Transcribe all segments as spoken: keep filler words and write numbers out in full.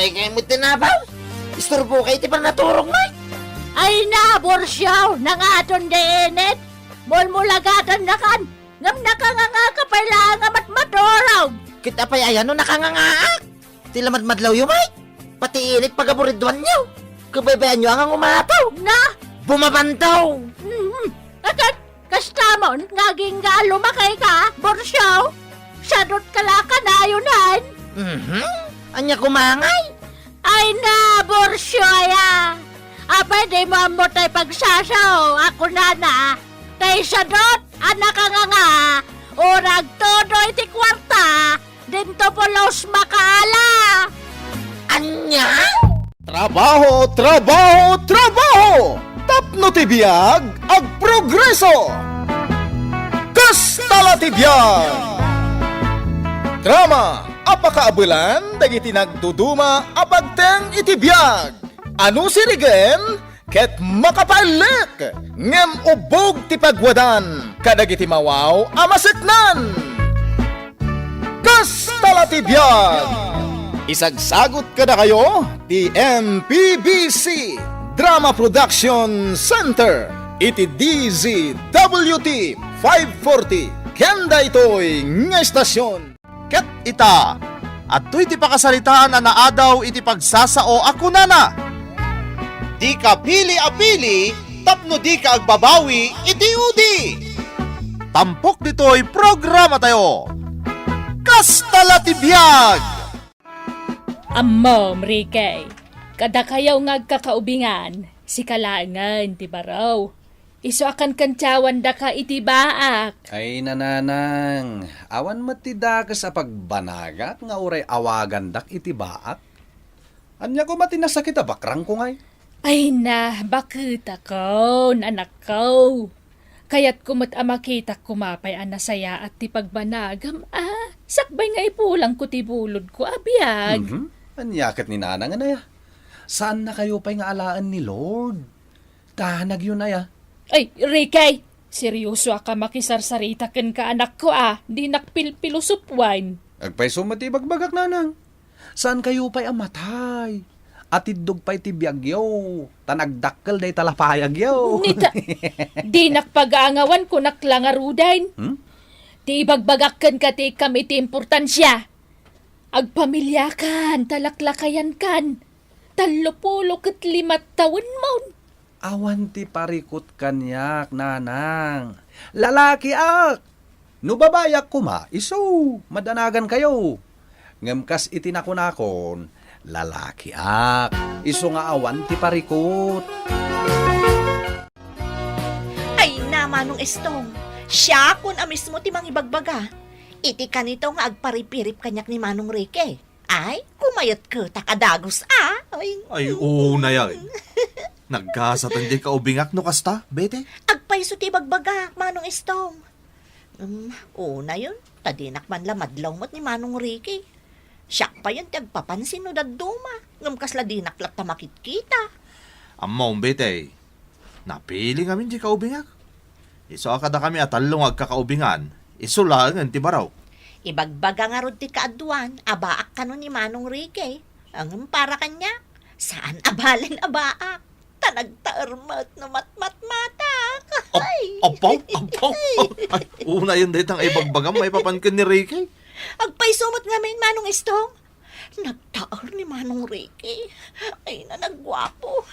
Ikay met ti nabaw. Isturbo kay ti pannaturog, Mike. Ay na, Borsiaw, nangaton di init. Mulmulagatannakan. Ngem nakanganga ka pay laeng a matmaturog. Ket apay aya no nakangangaak? Ti lamadmadlawyo, Mike. Pati init pagaburidwanyo. Kabaybayanyo a nga ngumato. Na? Bumabantaw. Mhm. Akat, kastamon nga agingga a lumakay ka, Borsiaw? Sadot ka la kanayon. Mhm. Ania koma ngay? Ay na, Borsiaw aya! Apay dimo ammo tay pagsasao a kunana, tay sadot a nakanganga, urag todo iti kuarta, dinto pulos makaala! Ania? Trabaho, trabaho, trabaho! Tapno ti biag, agprogreso! Kasta la ti biag! Drama a pakaabelan dagiti nagduduma a pagteng iti biag. Ano sirigen ket makapaellek, ngem ubbog ti pagwadan kadagiti mawaw a maseknan. Kasta la ti biag! Isagsagut kadakayo ti M P B C Drama Production Center iti D Z W T five forty ken daytoy nga estasion. Ket ita, adtoy ti pakasaritaan a naadaw iti pagsasao a kunana, "Dika pili a pili tapno dika agbabawi iti udi." Tampok ditoy programatayo. Kasta la ti biag! Ammom, Ricky, kadakayo nga agkakaubingan, sika laengen ti baro. Isu a kankantiawandaka iti baak. Ay, nanang, awan met ti dakes a pagbanagak nga uray awagandak iti baak. Ania koma ti nasakit a bakrangko ngay? Ay na, baketakon, anakko. Kayatko met a makitak koma pay a nasayaat ti pagbanagam, a sakbay nga ipulangko ti bulodko a biag. Mhm. Ania ket ni nanang, aya? Saannakayo pay nga alaen ni Lord? Danagyon aya? Ay, Ricky! Seriosoak a makisarsarita kenka, anakko, a dinak pilpilosopuan. Agpayso met ti ibagbagak, nanang. Saankayo pay a matay. Atiddog pay ti biagyo, ta nagdakkel dayta lapayagyo. Nita, dinak pagaangawan, kunak la ngaruden. Hmm? Ti ibagbagak kenka ti ikkam iti importansia. Agpamiliakan, ta laklakayankan. Tallopulo ket lima tawenmon. Awan ti parikut kaniak, nanang. Lalakiak! No babaiak koma, isu, madanagankayo. Ngem kas iti nakunakon, lalakiak. Isu nga awan ti parikut. Ay na, Manong Estong, siakon a mismo ti mangibagbaga. Iti kanito nga agparipirip kaniak ni Manong Ricky. Ay, kumayatketak a dagus, a. Ay. Ay, unay, ay. Naggasaten diay kaubingak no kasta, Bete? Agpayso ti ibagbagak, Manong Estong. Um, unayon, ta dinak man la madlaw met ni Manong Ricky. Siak payen ti agpapansin no dadduma, ngem kasla dinak latta makitkita. Ammom, Bete, napili ngamin diay kaubingak. Isu a kadakami a tallo nga agkakaubingan, isu laengen ti baro. Ibagbaga ngarud ti kaaduan a baak kano ni Manong Ricky. Ngem para kaniak, saan a balen a baak. Ta nagtaer met no matmatmatak. Ap-, Ay! Apaw, apaw. Ay, unayen dayta nga ibagbagam maipapan ken ni Ricky. Agpayso met ngamin, Manong Estong. Nagtaer ni Manong Ricky. Ay, nanagguapo.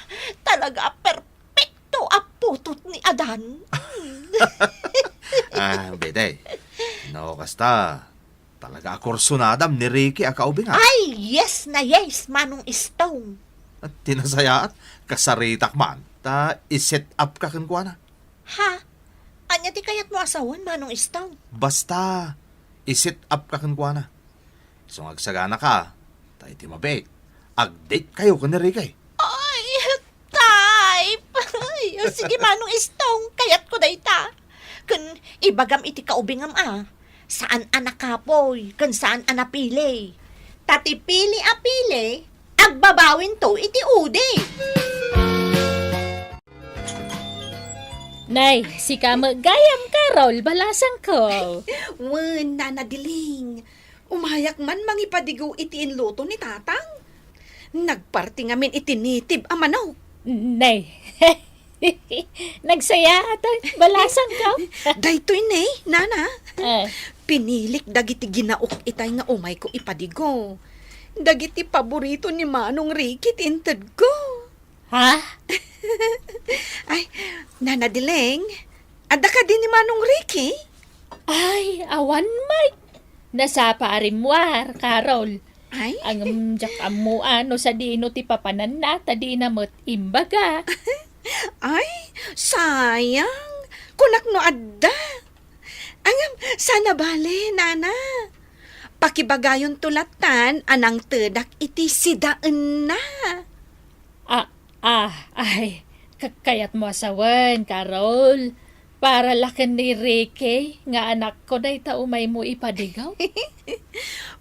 Talaga a perpekto a putot ni Adan. Ah, Bete. No, kasta, talaga a kursunadam ni Ricky a kaubing, a. Ay, yes na yes, Manong Estong. At tinasayaat, kasaritak man, ta i-set up ka kenkuana. Ha? Ania ti kayatmo a sawen, Manong Estong? Basta, i-set up ka kenkuana. Isu nga agsaganaka, ta iti mabiit, ag-date kayo ken ni Ricky. Ay, type! Ay, o sige, Manong Estong, kayatko dayta. Ken ibagam iti kaubingam a, saan a nakapoy, ken saan a napili. Ta ti pili a pili, agbabawinto iti udi. Nay, sika met gayam, Carol, balasangko. Wen, Nana Diling, umayak man mangipadigo iti inluto ni Tatang. Nagparti ngamin iti nitib a manok. Nay. Nagsaya ata balasangko. Daytoy ne, nana. Eh. Pinilik dagiti ginaok itay nga umayko ipadigo. Dagiti paborito ni Manong Ricky ti intedko. Ha? Ay, Nana Dileng, adda kadi ni Manong Ricky? Ay, awan met. Nasapa a rimmuar, Carol. Ay? Ngem diak ammoan no sadino ti papananna, ta dina met imbaga. Ay, sayang. Kunak no adda. Ngem, saan a bale, nana. Pakibagayonto lattan a nangtedak iti sidaenna. Ah, ah, ay, ka-, kayatmo a sawen, Carol. Para la ken ni Ricky nga anakko dayta umaymo ipadigaw.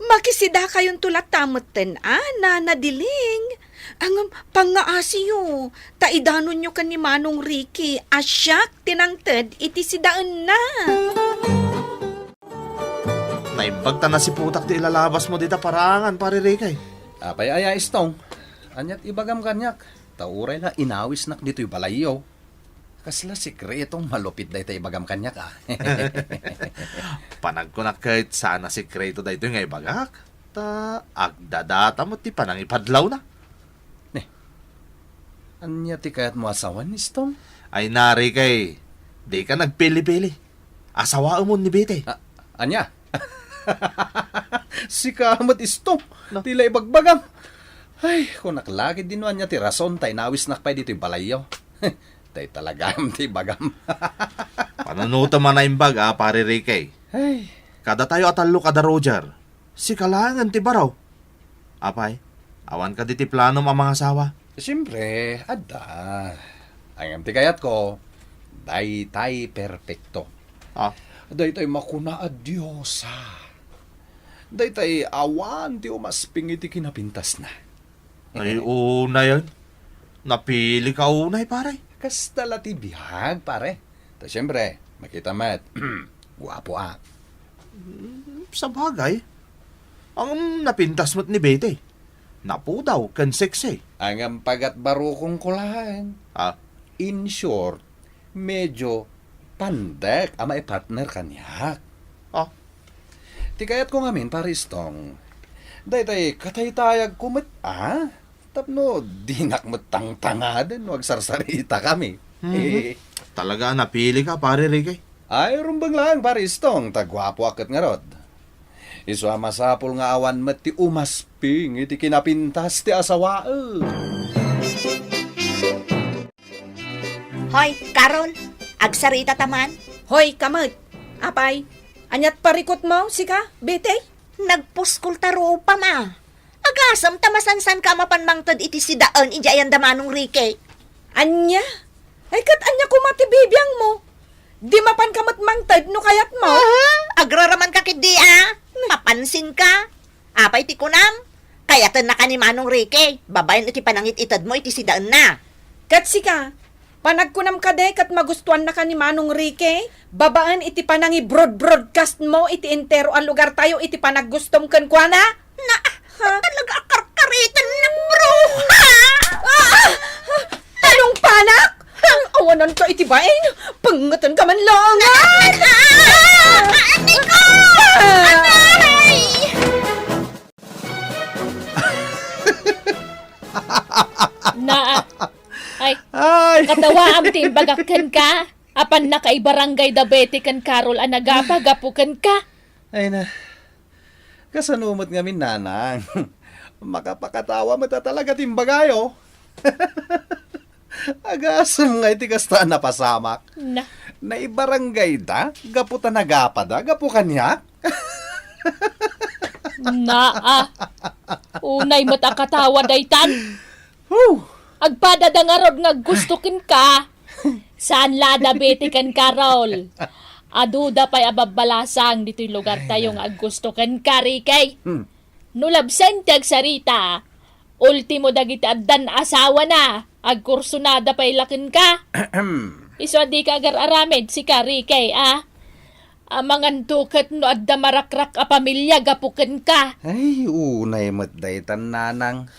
Makisidakayonto latta metten a, Nana Diling. Ngem, pangngaasiyo, ta idanonyo ken ni Manong Ricky a siak ti nangted iti sidaenna. Naimbag ta nasiputak ti ilalabasmo dita paraangan, Pare Ricky. Apay aya, Istong? Aniat ibagam kaniak? Ta uray la inawisnak ditoy balayyo. Kasla sekretong malupit dayta ibagam kaniak, a. Panagkunak ket saan a sekreto daytoy nga ibagak. Ta agdadata met ti panangipadlawna. Ne, ania ti kayatmo a sawen, Istong? Ay, Nana Ricky, dika nagpili-pili. Asawaemon ni Betty. A-, ania? Sika met, Istong, no, ti la ibagbagam. Ay, kunak la ketdi no ania ti rason ta inawisnak pay ditoy balayyo. Tay talagam ti ibagam. Panunotem a naimbag, a, Pare Ricky. Ay. Kadatayo a tallo kada Roger, sika laengen ti baro. Apay, awan kadi ti planom a mangasawa? Siempre, adda. Ngem ti kayatko, daytay perpekto. Ah? Daytay makuna a diosa. Daytay awan ti umasping iti kinapintasna. Ay, unayen. Napilika unay, pare. Kasta la ti biag, pare. Ta siempre, makita met, guapo a. Mm, sabagay. Ang napintas met ni Betty. Napudaw ken sexy. Ang ampagat barukong kulaen. Ah? In short, medyo pandek a maipartner kaniak. Ah? Ti kayatko ngamin, Pare Istong, daytay kataytayagko met a, tapno dinak met tangtangaden no agsarsaritakami. Mhm. Eh. Talaga a napilika, Pare Ricky. Ay, rumbeng laeng, Pare Istong, ta guapoak ket ngarud. Isu a masapul nga awan met ti umasping iti kinapintas ti asawaek. Hoy, Carol, agsaritata man? Hoy, kamet. Apay, aniat parikutmo, sika, Betty? Nagpuskol ta rupam a. Agasem ta masansanka a mapan mangted iti sidaen idiay anda Manong Ricky. Ania? Ay, ket ania koma ti bibiangmo? Di mapanka met mangted no kayatmo? Aha, agraramanka ketdi a. Mapansinka. Apay ti kunam? Kayatennaka ni Manong Ricky, babaen iti panangit-itedmo iti sidaenna. Ket sika, panagkunam kadi ket magustuannaka ni Manong Ricky, babaen iti panangi-broad-broadcastmo iti entero a lugartayo iti panaggustom kenkuana? Na, ha? Talaga a karkaritennak, bruha! Ah! Anong panak? Awananka iti bain? Pangetenka man laeng, a! Ah! Aray ko! Ah! Aray! Na, ay, ay, katawaam ti imbagak kenka. Apan nakaibarangay da Betty ken Carol a nagapa gapu kenka. Ay na. Kasano met ngamin, nanang? Makapakatawa met a talaga ti imbagayo. Agasem nga iti kasta a napasamak. Na. Naibarangay da gapu ta nagapa da gapu kaniak. Naa. Unay met a katawa daytan. Huh! Agpada da ngarud nga aggusto kenka. Saan la da Betty ken Carol? Adu da pay a babbalasang ditoy lugartayo nga aggusto kenka, Ricky. Hmm. No labsen ti agsarita, ultimo dagiti addan asawana, agkursonada pay la kenka. Isu a dika agar-aramid, sika, Ricky, a? Amangan to ket no adda marakrak a pamilia gapu kenka. Ay, unay met daytan, nanang.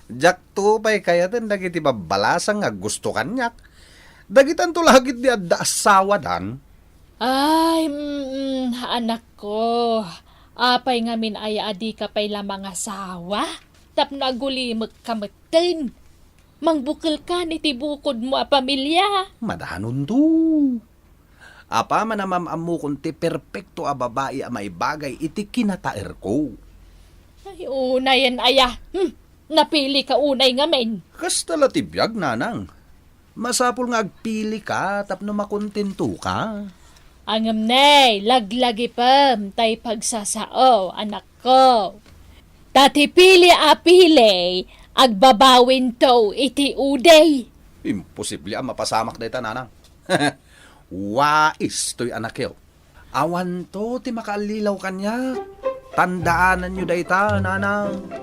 Diakto pay kayaten dagiti babbalasang nga aggusto kaniak. Dagitanto la ketdi adda asawadan. Ay, mm, anakko, apay ngamin aya a dika pay la mangasawa? Tapno agulimekka metten. Mangbukelkan iti bukodmo a pamilia. Madanonto. Apaman a mam-ammokon ti perpekto a babai a maibagay iti kinataerko. Ay, unayen aya. Hmm, napilika unay ngamin. Kasta la ti biag, nanang. Masapul nga agpilika tapno makontentoka. Ngem ne, laglagipem tay pagsasao, anakko. Ta ti pili a pili, agbabawinto iti udi. Imposible a mapasamak dayta, nanang. Wais toy anakyo. Awanto ti makaallilaw kaniak. Tandaananyo dayta, nanang.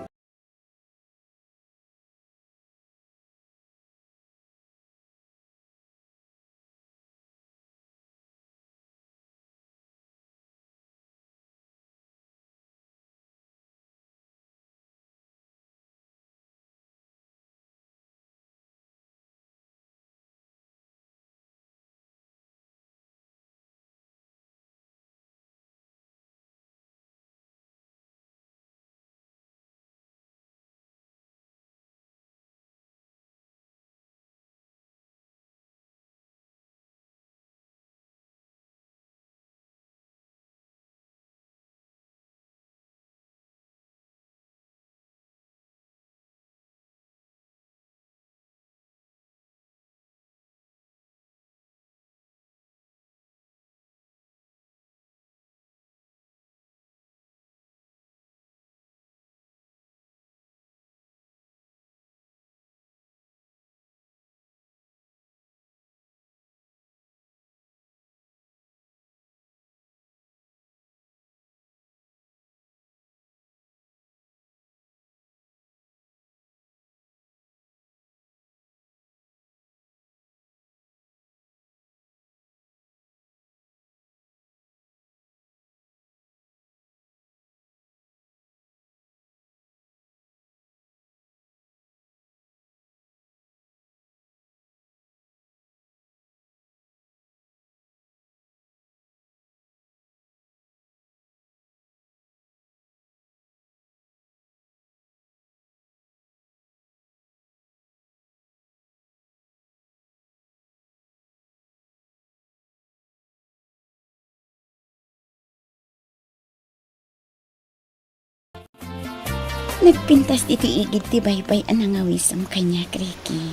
Nagpintas ditoy igid ti baybay a nangawisem kaniak, Ricky.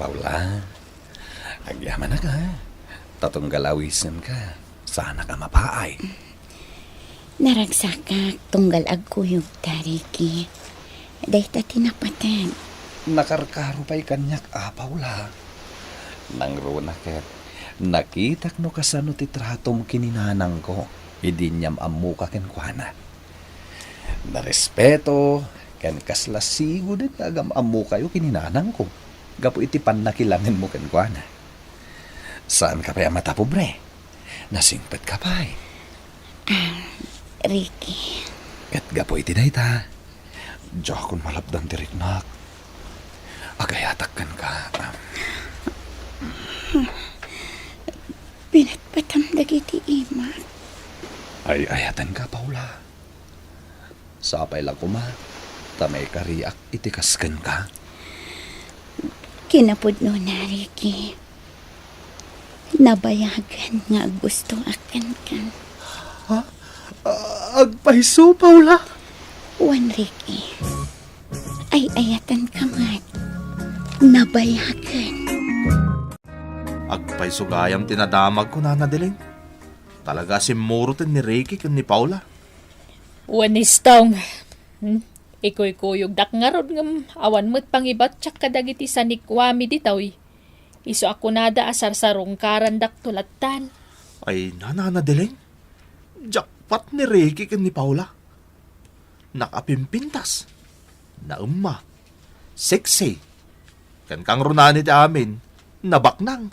Paula, agyamanak, ha? Ta tunggal awisemka, saanak a mapaay. Naragsakak tunggal agkuyogta, Ricky. Dayta ti napated. Nakarkaro pay kaniak, a, Paula. Nangruna ket nakitak no kasano ti tratom ken ni nanangko idi inyam-ammoka kenkuana. Narespeto ken kasla siguden nga agam-ammokayo ken ni nanangko gapu iti pannakilangenmo kenkuana. Saanka pay a matapobre. Nasingpetka pay. Ah, Ricky. Ket gapu iti dayta, diakon malapdan ti riknak. Agayatak kenka, ah. Pinatpatam dagiti imak. Ay-ayatenka, Paula. Sapay la koma ta maikariak iti kas kenka. Kinapudnona, Ricky. Nabayagen nga aggustoak kenka. Ha? A-, agpayso, Paula? Wen, Ricky. Ay-ayatenka met. Nabayagen. Agpayso gayam ti nadamagko, Nana Deleng. Talaga a simmuroten ni Ricky ken ni Paula. Wen, Istong. Hmm? Ikuykuyogdak ngarud ngem awan met pangibattiak kadagiti sanikuami ditoy. Isu a kunada a sarsarungkarandakto lattan. Ay, Nana Deleng, jackpot ni Ricky ken ni Paula. Nakapimpintas, naemma, sexy, ken kangrunaan iti amin, nabaknang.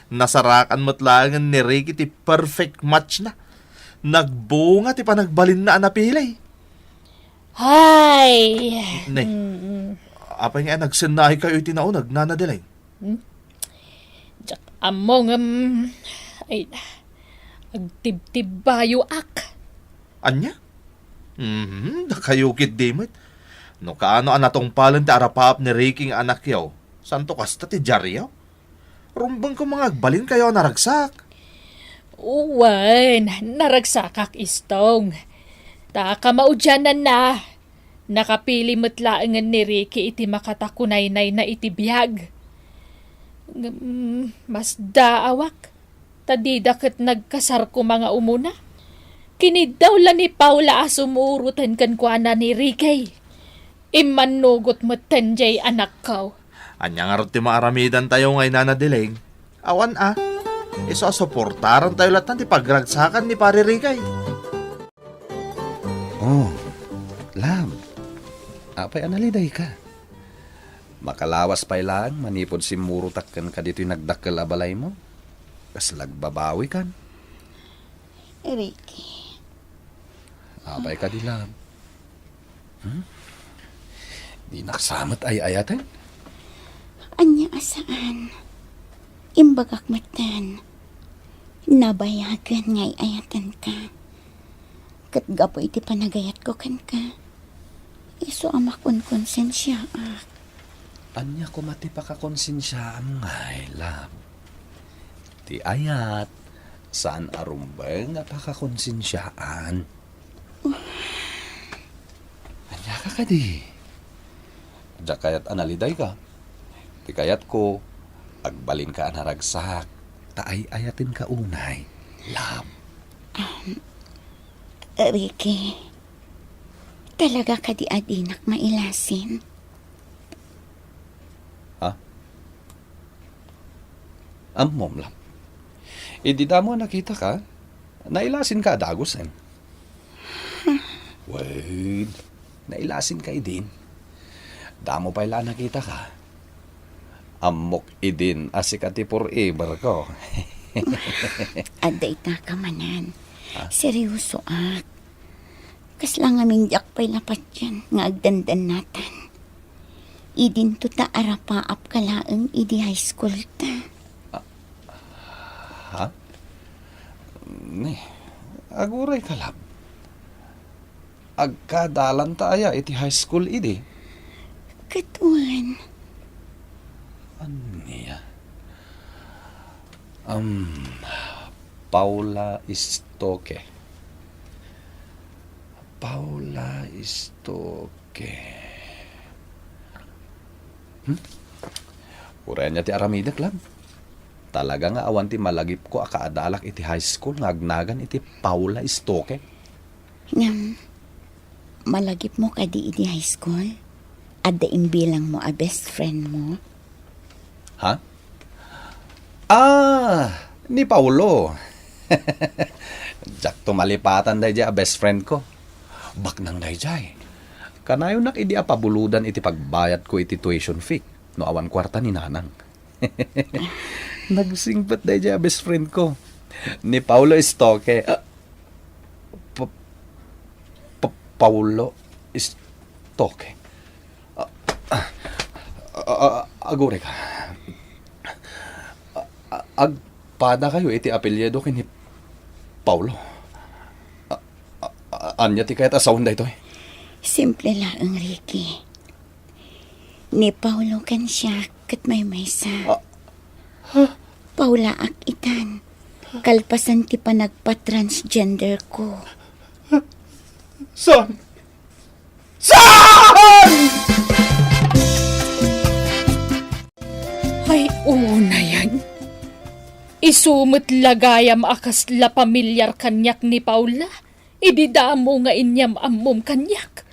Nasarakan met laengen ni Ricky ti perfect match na. Nagbunga ti panagbalinna a napili. Hay! Ne. Mm-mm. Apay nga nagsennaaykayo iti nauneg, Nana Deleng? Hmm? Diak ammo ngem, ay, agtibtibbayoak. Ania? Mhm, dakayo ketdi met. No kaano a natungpalen ti arapaap ni Ricky nga anakyo, santo kasta ti diaryo? Rumbeng koma nga agbalinkayo a naragsak. Wen, naragsakak, Istong. Ta kamaudiananna, nakapili met laengen ni Ricky iti makatakunaynayna iti biag. Ngem, masdaawak, ta dida ket nagkasar koma nga umuna. Kiniddaw la ni Paula a sumuroten kenkuana ni Ricky. Immannugot metten jay anakko. Ania ngarud ti maaramidantayo ngay, Nana Deleng? Awan a. Isu a suportarantayo latta ti pagragsakan ni Pare Ricky. Oh, love. Apay a nalidayka? Makalawas pay laeng manipud simmurotak kenka ditoy nagdakkel a balaymo. Kasla agbabawikan. Ricky. Apay kadi, love? Hmm? Dinak sa met ay-ayaten? Ania a saan? Imbagak metten. Nabayagen nga ay-ayatenka. Ket gapu iti panagayatko kenka, isu a makonkonsensiaak. Ania koma ti pakakonsensiaam ngay, love? Ti ayat, saan a rumbeng a pakakonsensiaan. Ania ka kadi? Diak kayat a nalidayka. Ti kayatko, agbalinka a naragsak, ta ay-ayatenka unay, love. Um, Ricky, talaga kadi a dinak mailasin? Ha? Ammom, love. Idi damo a nakitaka, nailasinka a dagusen. Wen, nailasinka idin. Damo pay la a nakitaka. Ammok idin a sika ti forever ko. Adda itaka manen. Ha? Seryosoak. Kasla ngamin diak pay la patien nga agdandannatan. Idinto ta arapaapka laeng idi high school ta. Ah, ha? Ne, agurayka, love. Agkadalanta aya iti high school idi? Ket wen. Ania? Um, Paula Stoke. Paula Stoke. Hmm? Uray ania ti aramidek, love. Talaga nga awan ti malagipko a kaadalak iti high school nga agnagan iti Paula Stoke. Ngem, malagipmo kadi idi high school? Adda imbilangmo a best friend mo? Ha? Ah, ni Paulo. Diakto malipatan daydiay a best friend ko. Baknang daydiay, kanayonak idi a pabulodan iti pagbayadko iti tuition fee no awan kuarta ni Nanang. Nagsingpet daydiay a best friend ko. Ni Paulo Stoke. Ah, Pa-, Pa-, Paulo Stoke. Ah, ah, ah, ah, agurayka. Ah, ah, agpadakayo iti apelyido ken ni Paulo. Ah, ah, ah, ania ti kayat a sawen daytoy? Simple laeng, Ricky. Ni Paulo ken siak ket maymaysa. Ah. Paulaak itan. Kalpasan ti panagpa-transgender ko. Saan? Saan? Ay, unayen. Isu met la gayam a kasla pamilyar kaniak ni Paula. Idi damo nga inyam-ammom kaniak.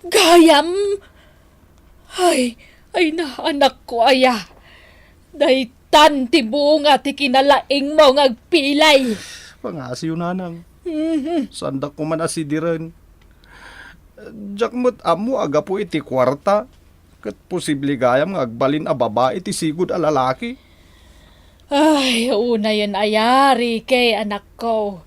Gayam! Ay, ay na, anakko aya. Daytan ti bunga ti kinalaingmo nga agpilay. Pangasiyo, Nanang. Mhm. Saandak koma a sidiren. Diak met ammo a gapu iti kuarta, ket posible gayam nga agbalin a babai ti sigud a lalaki. Ay, unayen aya, Ricky, anakko.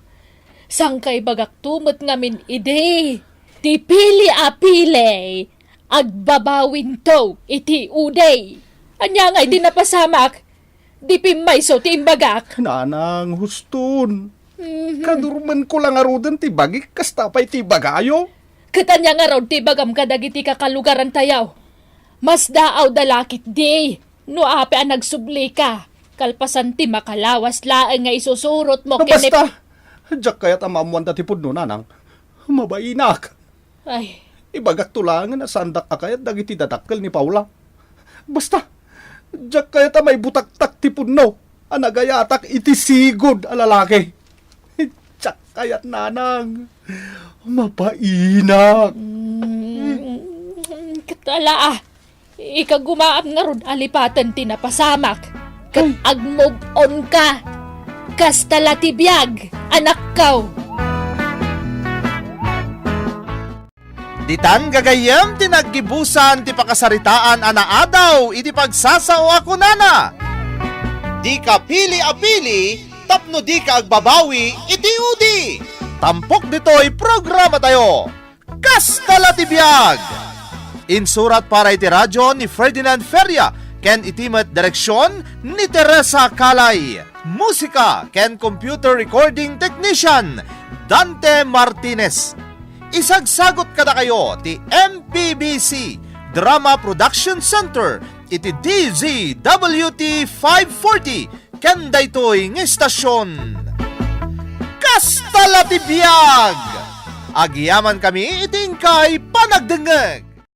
Sangkaibagakto met ngamin idi. Ti pili a pili, agbabawinto iti udi. Ania ngay ti napasamak? Di pimmayso ti imbagak. Nanang, huston. Mhm. Kadurmenko la ngaruden ti bagik, kasta pay ti ibagayo. Ket ania ngarud ti ibagam kadagiti kakalugarantayo? Masdaawda la ketdi no apay a nagsublika, kalpasan ti makalawas laeng nga isusurotmo. No, ken ni basta, diak kayat a maammoanda ti pudno, nanang. Mabainak. Ay. Ibagakto laengen a saandak a kayat dagiti dadakkel ni Paula. Basta, diak kayat a maibutaktak ti pudno a nagayatak iti sigud a lalaki. Diak kayat, nanang. Mabainak. Mm, ket ala, ah. Ikagumaam ngarud a lipaten ti napasamak ket, ay, agmove on ka. Kasta la ti biag, anakko. Ditan gagayyem ti naggibusan ti pakasaritaan a naadaw iti pagsasao a kunana, "Dika pili a pili tapno dika agbabawi iti udi." Tampok ditoy programatayo. Kasta la ti biag! Insurat para iti radio ni Ferdinand Feria ken iti met direksion ni Teresa Calay. Musika ken computer recording technician, Dante Martinez. Isagsagot kadakayo ti M P B C Drama Production Center iti D Z W T five forty ken daytoy nga istasyon. Kasta la ti biag! Agyamankami iti inkay panagdengngeg.